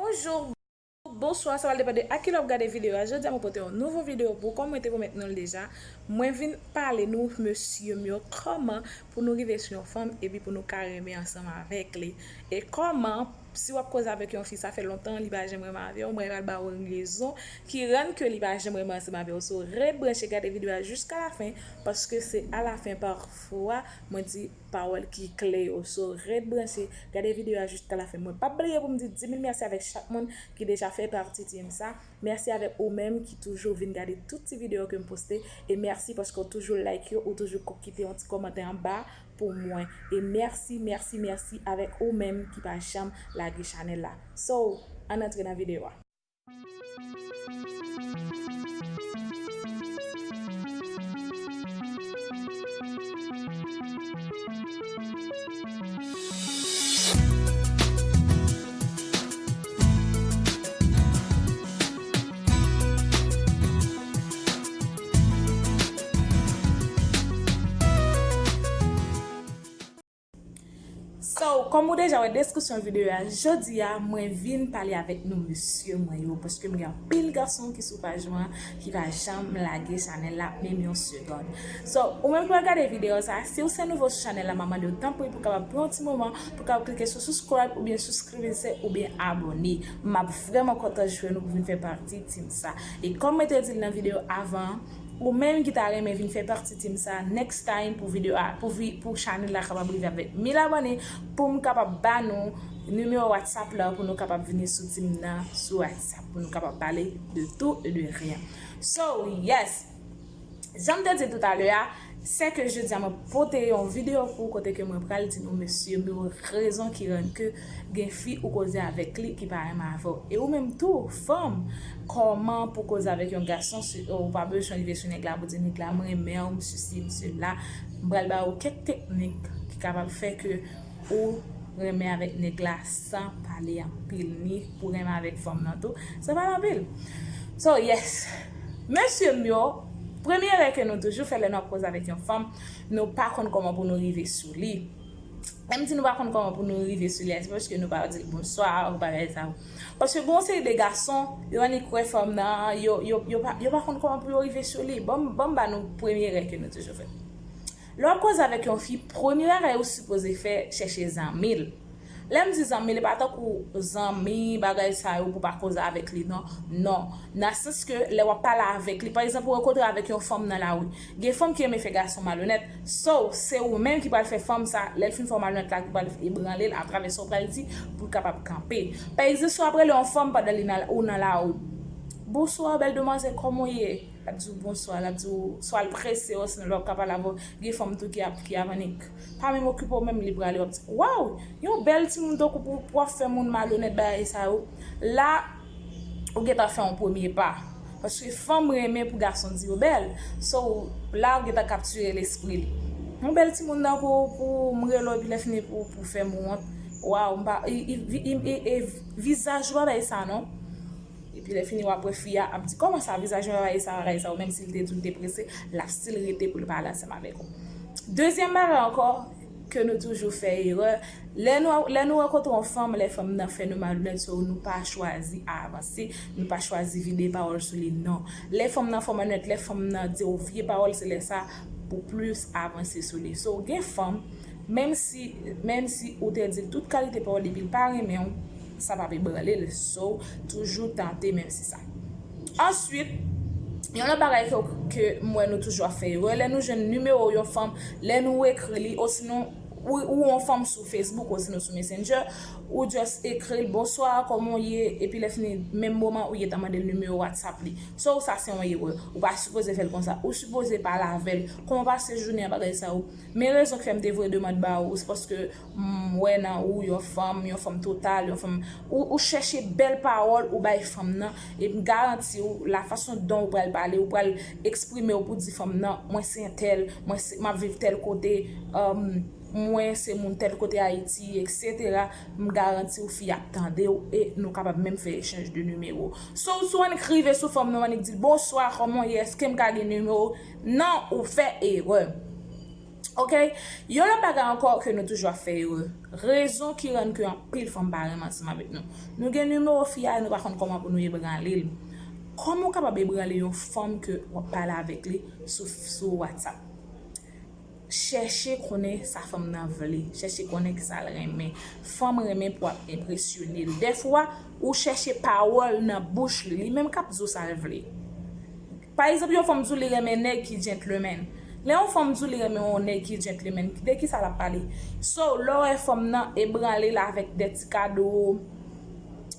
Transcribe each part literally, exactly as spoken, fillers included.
Bonjou, bonswa, sa va depann de a ki lè w ap gade videyo a. Jodi a mwen pote yon nouvo videyo pou w, kòm mwen te pwomèt nou l deja. Mwen vin pale nou, mesye m yo, kòman pou nou rive sou yon fanm epi pou nou ka renmen ansanm avèk li. E kòman, si w ap koze avèk yon fi, sa fè lontan li pa janm renmen avè w, mwen pral ba w rezon ki rann ke li pa janm renmen ansanm avè w. So, ret branche gade videyo a jiska lafen, paske se alafen pafwa mwen di pawòl ki kle yo. So, ret branche, gade videyo a jiska lafen. Mwen p ap bliye pou m di dis mil mèsi avèk chak moun ki deja fè pati team sa. Mèsi avèk ou menm ki toujou vin gade tout ti videyo ke m poste. E mèsi paske w toujou like yo, ou toujou ko-, kite yon ti kòmantè anba pou mwen. E mèsi, mèsi, mèsi avèk ou menm ki pa janm lage chanèl la. So, ann antre nan videyo a. So, kòm ou deja wè deskripsyon videyo a, jodi a, mwen vin pale avèk nou mesye mwen yo, paske m gen anpil gason ki sou paj mwen an, ki pa janm lage chanèl la, menm yon segonn. So, ou menm ki ap gade videyo sa, si w se nouvo sou chanèl la, m ap mande w tanpri pou w kapab pran yon ti moman, pou w kapab klike sou subscribe, oubyen subscribe, oubyen abòne. M ap vrèman kontan jwenn ou pou vin fè pati team sa. E kòm mwen te di l nan videyo avan, ou menm ki ta renmen vin fè pati team sa, next time pou videyo a, pou vi-, pou chanèl la kapab rive avèk mil abòne, pou m kapab ba nou nimewo WhatsApp la, pou nou kapab vini sou team nan sou WhatsApp, pou nou kapab pale de tout et de rien. So, yes! Jan m te di l toutalè a, se ke jodi a mwen pote yon videyo pou w kote ke mwen pral di nou, mesye m yo, rezon ki rann ke gen fi ou koze avèk li ki pa renmen avè w. E ou menm tou, fanm, kòman pou koze avèk yon gason, si ou pa bezwen rive sou nèg la pou di nèg la, "M renmen w, m sesi, m sela." M pral ba ou kèk teknik ki kapab fè ke ou renmen avèk nèg la san pale anpil, ni pou renmen avèk fanm nan tou, san pale anpil. So, yes. Mesye m yo, premye erè ke nou toujou fè lè n ap koze avèk yon fanm, nou pa konn kòman pou nou rive sou li. Lè m di nou pa konn kòman pou nou rive sou li, se paske nou pa di l bonswa, ou bagay sa yo. Paske gen yon seri de gason, yo annik wè fanm nan, yo, yo, yo pa, yo pa konn kòman pou yo rive sou li. Ban m, ban m ba nou premye erè ke nou toujou fè. Lè w ap koze avèk yon fi, premye bagay ou sipoze fè, chèche zanmi l. Lè m di zanmi l, e pa tankou zanmi, bagay sa yo pou w pa koze avèk li, non. Non. Nan sans ke lè w ap pale avèk li, pa egzanp, ou rankontre avèk yon fanm nan lari. Gen fanm ki renmen fè gason malonèt. So, se ou menm ki pral fè fanm sa, lè l fin fè w malonèt la, ki pral ebranle l atravè sa w pral di pou l kapab kanpe. Pa egzanp, si w ap rele yon fanm pandan li nan, ou nan lari. "Bonswa, bèl demwazèl, kòman w ye?" L ap di w bonswa, l ap di w, swa l prese, osinon lè w ap ka pale avè w, gen fanm tou ki ap, ki ap annik pa menm okipe w, menm li prale, w ap di, "Waw, yon bèl timoun tankou w, pou w ap fè moun malonèt bagay sa yo." La, ou gentan fè yon premye pa. Paske fanm renmen pou gason di yo bèl. So, la, ou gentan kaptire lespri li. "Yon bèl timoun tankou w, pou m rele w, epi lè fini pou, pou fè m wont. Waw, m pa, e, e, e, e, e vizaj ou pa bay sa, non." Epi lè fini w ap wè fi a ap di, "Kòman sa, vizaj mwen pa bay sa, bagay sa yo," menm si l te di w l te prese, l ap still rete pou l pale ansanm avèk ou. Dezyèm bagay ankò, ke nou toujou fè erè, lè nou, lè nou rankontre yon fanm, lè fanm nan fè nou malonèt, so nou pa chwazi avanse, nou pa chwazi vide pawòl sou li, non. Lè fanm nan fè w malonèt, lè fanm nan di w vye pawòl, se lè sa pou plis avanse sou li. So, gen fanm, menm si, menm si ou te di l tout kalite pawòl epi l pa renmen w, sa p ap ebranle l. So, toujou tante menm si sa. Answit, yon lòt bagay ke, ke m wè nou toujou ap fè erè, lè nou jwenn nimewo yon fanm, lè nou ekri li, osinon, ou, ou yon fanm sou Facebook, osinon sou Messenger, ou just ekri l, "Bonswa, kòman w ye?" Epi lè fini, menm moman, ou gentan mande l nimewo WhatsApp li. So, sa se yon erè. Ou pa sipoze fè l konsa. Ou sipoze pale avè l. "Kòman w pase jounen an, bagay sa yo?" Men rezon ki fè m te voye demann ba ou, se paske m wè nan ou yon fanm, yon fanm total, yon fanm, ou, ou chèche bèl pawòl ou bay fanm nan, e m garanti w, lafason dont ou pral pale, ou pral eksprime w pou di fanm nan, "Mwen se entèl, mwen se, m ap viv tèl kote, um, mwen se moun tèl kote Ayiti, etsetera." M garanti w, fi a ap tande w, e nou kapab menm fè echanj de nimewo. So, si w annik rive sou fanm nan, w annik di l, "Bonswa, kòman w ye? Èske m ka gen nimewo?" Non, ou fè erè. Ok? Yon lòt bagay ankò ke nou toujou ap fè erè. Rezon ki rann ke anpil fanm pa renmen ansanm avèk nou. Nou gen nimewo fi a, nou pa konn kòman pou nou ebranle l. Kòman w kapab ebranle yon fanm ke w ap pale avèk li sou, sou WhatsApp? Chèche konnen sa fanm nan vle. Chèche konnen kisa l renmen. Fanm renmen pou ap enpresyone l. Dèfwa, ou chèche pawòl nan bouch li, li menm k ap di w sa l vle. Pa egzanp, yon fanm di w li renmen nèg ki gentleman. Lè yon fanm di w li renmen yon nèg ki gentleman, de kisa l ap pale? So, lè w wè fanm nan ebranle l avèk de ti kado,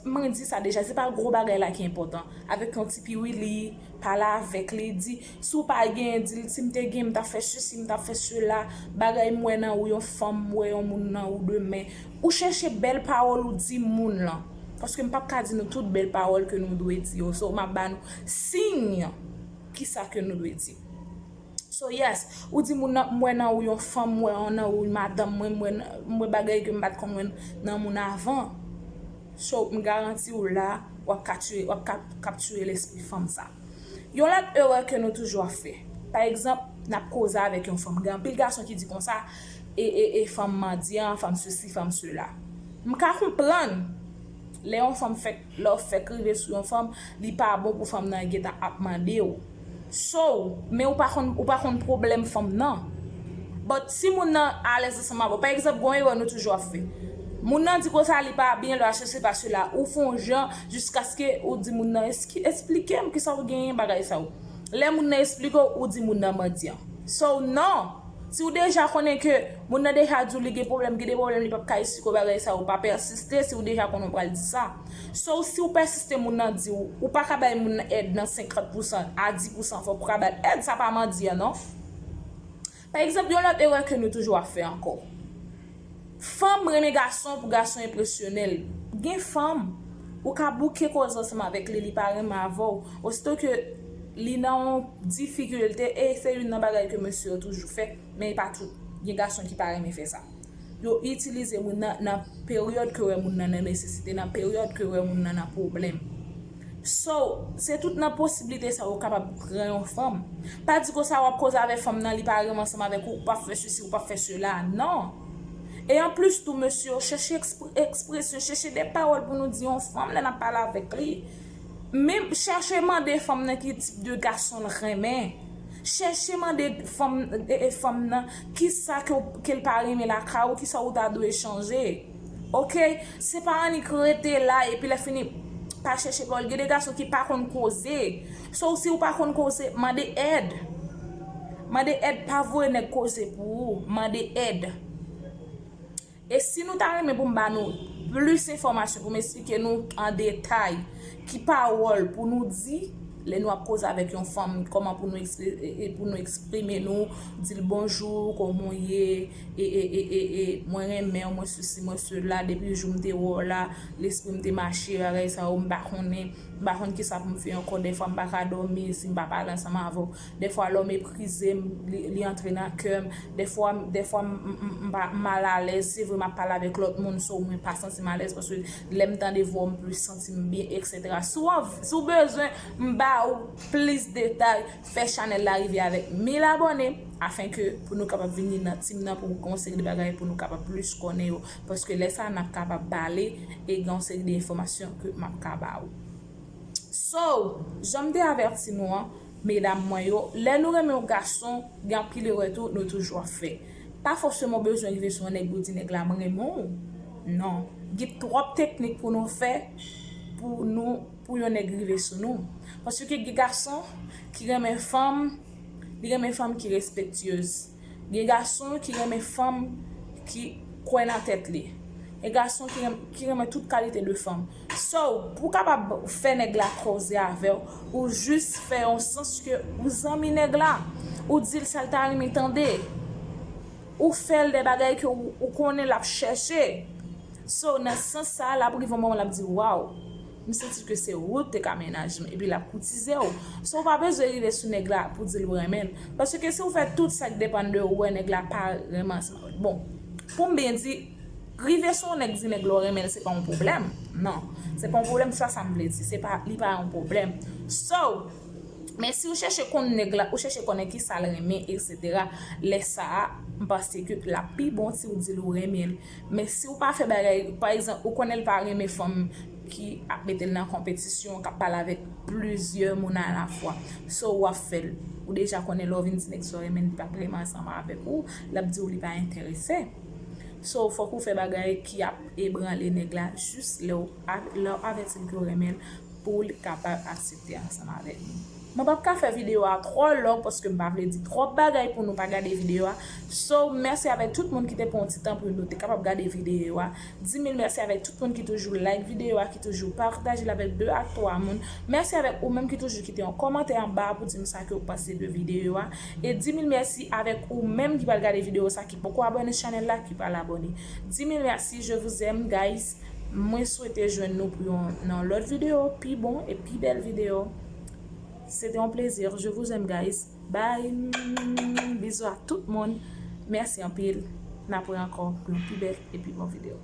mwen di sa deja, se pa gwo bagay la ki enpòtan. Avèk yon ti piwili, pale avèk li, di, si w pa gen, di l, si m te gen, m t ap fè sesi, m t ap fè sela, bagay m wè nan ou, yon fanm, m wè yon moun nan ou demen. Ou chèche bèl pawòl ou di moun lan. Paske m p ap ka di nou tout bèl pawòl ke nou dwe di yo. So, m ap ba nou siy kisa ke nou dwe di. So, yes, ou di moun nan, m wè nan ou yon fanm, m wè nan ou madanm mwen, m wè nan, m wè bagay ke m pa t konn wè nan moun avan. So, m garanti w la, w ap kaptire, w ap kap-, kaptire lespri fanm sa. Yon lòt erè ke nou toujou ap fè. Pa egzanp, n ap koze avèk yon fanm. Gen anpil gason ki di konsa, e, e, e fanm mandyan, fanm sesi, fanm sela. M ka konprann lè yon fanm fèk, lè w fèk rive sou yon fanm, li pa bon pou fanm nan gentan ap mande w. So, men ou pa konn, ou pa konn pwoblèm fanm nan. But si moun nan alèz ansanm avè w, pa egzanp, gon erè nou toujou ap fè. Moun nan di konsa li pa byen, lè w achte se pa sela, ou fè yon jan jiskaske ou di moun nan, "Eski-, esplike m kisa w genyen bagay sa yo." Lè moun nan esplike w, ou di moun nan mandyan. So, non. Si w deja konnen ke moun nan deja di w li gen pwoblèm, gen de pwoblèm li p ap ka esplike w bagay sa yo, pa pèsiste si w deja konnen w pral di sa. So, si w pèsiste, moun nan di w, ou pa ka bay moun nan èd nan senkant pousan a dis pousan, fòk ou ka ba l èd, sa pa mandyan, non. Pa egzanp, yon lòt erè ke nou toujou ap fè ankò. Fanm renmen gason pou gason enpresyone l. Gen fanm, ou ka bouke koze ansanm avèk li, li pa renmen avè w. Osito ke li nan yon difikilte, e se youn nan bagay ke mesye yo toujou fè, men e pa tout. Gen gason ki pa renmen fè sa. Yo itilize moun nan nan peryòd ke wè moun nan nan nesesite, nan peryòd ke wè moun nan nan pwoblèm. So, se tout nan posiblite sa yo kapab pran yon fanm. Pa di konsa w ap koze avèk fanm nan, li pa renmen ansanm avèk ou, ou p ap fè sesi, ou p ap fè sela. Non. E anplis tou, mesye yo, chèche ekspre-, ekspresyon, chèche de pawòl pou nou di yon fanm lè n ap pale avèk li. Men chèche mande fanm nan ki tip de gason l renmen. Chèche mande fanm, e, e, fanm nan kisa ke w, ke l pa renmen lakay ou, kisa ou ta dwe chanje. Ok? Se pa annik rete la epi lè fini pa chèche pawòl. Gen de gason ki pa konn koze. So, si w pa konn koze, mande èd. Mande èd, pa voye nèg koze pou ou. Mande èd. E si nou ta renmen pou m ba nou plis enfòmasyon, pou m esplike nou an detay ki pawòl pou nou di lè nou ap koze avèk yon fanm, kòman pou nou ekspre-, e, e, pou nou eksprime nou, di l bonjou, kòman w ye, e, e, e, e, e, mwen renmen w, mwen sesi, mwen sela, depi jou m te wè w la, lespri m te mache, bagay sa yo, m pa konnen, m pa konn kisa pou m fè ankò, dèfwa m pa ka dòmi si m pa pale ansanm avè w. Dèfwa lè w meprize m, li, li antre nan kè m. Dèfwa, dèfwa m, m, m, m pa, m malalèz. Se vre, m ap pale avèk lòt moun, so mwen pa santi m alèz, paske lè m tande vwa w, m plis santi m byen, etsetera. Si w anv-, si w bezwen m ba ou plis detay, fè chanèl la rive avèk mil abòne, afenke pou nou kapab vini nan team nan, pou gen yon seri de bagay pou nou kapab plis konnen yo. Paske lè sa, n ap kapab pale e gen yon seri de enfòmasyon ke m ap ka ba ou. So, jan m te avèti nou an, medam mwen yo, lè nou renmen yon gason, gen anpil erè tou nou toujou ap fè. Pa fòseman w bezwen rive sou yon nèg pou w di nèg la, "M renmen w." Non. Gen twòp teknik pou nou fè pou nou, pou yon nèg rive sou nou. Paske gen gason ki renmen fanm, li renmen fanm ki respektyez. Gen gason ki renmen fanm ki kwè nan tèt li. Gen gason ki renm-, ki renmen tout kalite de fanm. So, pou w kapab fè nèg la koze avè w, ou jis fè yon sans ke ou zanmi nèg la. Ou di l sa l ta renmen tande. Ou fè l de bagay ke ou, ou konnen l ap chèche. So, nan sans sa a, l ap rive yon moman, l ap di, "Waw, m santi ke se ou k te ka mennaj mwen," epi l ap koutize w. So, ou pa bezwen rive sou nèg la pou di l ou renmen l. Paske si w fè tout sa k depann de ou, wè nèg la pa renmen ansanm avè w. Bon, pou m byen di, rive sou yon nèg, di nèg la w renmen l, se pa yon pwoblèm. Non, se pa yon pwoblèm, se pa sa m vle di. Se pa, li pa yon pwoblèm. So, Men si ou chèche konn nèg la, ou chèche konnen ki sa l renmen, etsetera, lè sa a, m panse ke l ap pi bon si w di l ou renmen l. Men si w pa fè bagay, pa egzanp, ou konnen l pa renmen fanm ki ap mete l nan konpetisyon, k ap pale avèk plizyè moun alafwa. So, w ap fè l. Ou deja konnen lè w vin di nèg sa w renmen l, li p ap renmen ansanm avèk ou, l ap di w li pa enterese. So, fòk ou fè bagay ki ap ebranle nèg la jis lè w, lè w avèti l ke w renmen l pou l kapab aksepte ansanm avèk nou. Mwen p ap ka fè videyo a twò long paske m pa vle di twòp bagay pou nou pa gade videyo a. So, mèsi avèk tout moun ki te pran yon ti tan pou nou te kapab gade videyo a. Di mil mèsi avèk tout moun ki toujou like videyo a, ki toujou pataje l avèk de ak twa moun. Mèsi avèk ou menm ki toujou kite yon kòmantè anba pou di m sa ke w panse de videyo a. E di mil mèsi avèk ou menm ki pral gade videyo sa, ki poko abòne chanèl la, ki pral abòne. Di mil mèsi, je vous aime, guys. Mwen swete jwenn nou pou yon, nan lòt videyo, pi bon e pi bèl videyo. Se te yon plezi. Je vous aime, guys. Bye. Bizou a tout moun. Mèsi anpil. N ap wè ankò pou yon pi bèl e pi bon videyo.